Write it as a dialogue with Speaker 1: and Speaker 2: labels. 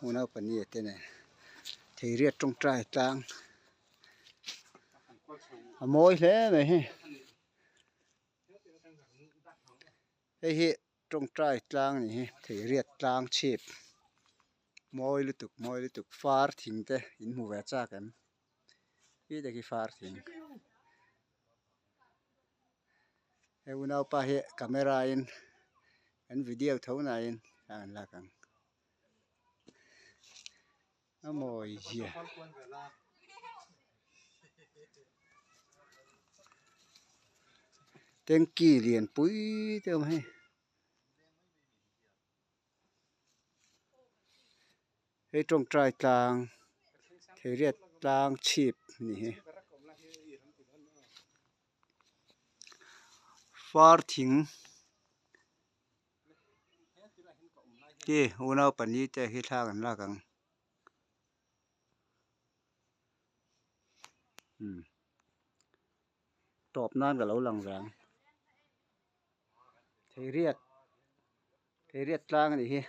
Speaker 1: Unau pahnih te nen Theiriat tawngtai tlang a mawi hle mai hei hei hi tawngtai tlang a ni hi Theiriat tlang chhip mawi lutuk mawi lutuk far thing te in hmu ve chak em khi te khi far thing he unaupa hi camera in an video tho na in a an lak ang a mawi zia tanky lian pui te a awm hei. Hei tawngtai tlang theiriat tlang chhip a ni hi far thing hi unau pahnih te hi thla kan lak ang umm tawp nan ka lo lang ve ang theiriat theiriat tlang a nih hi.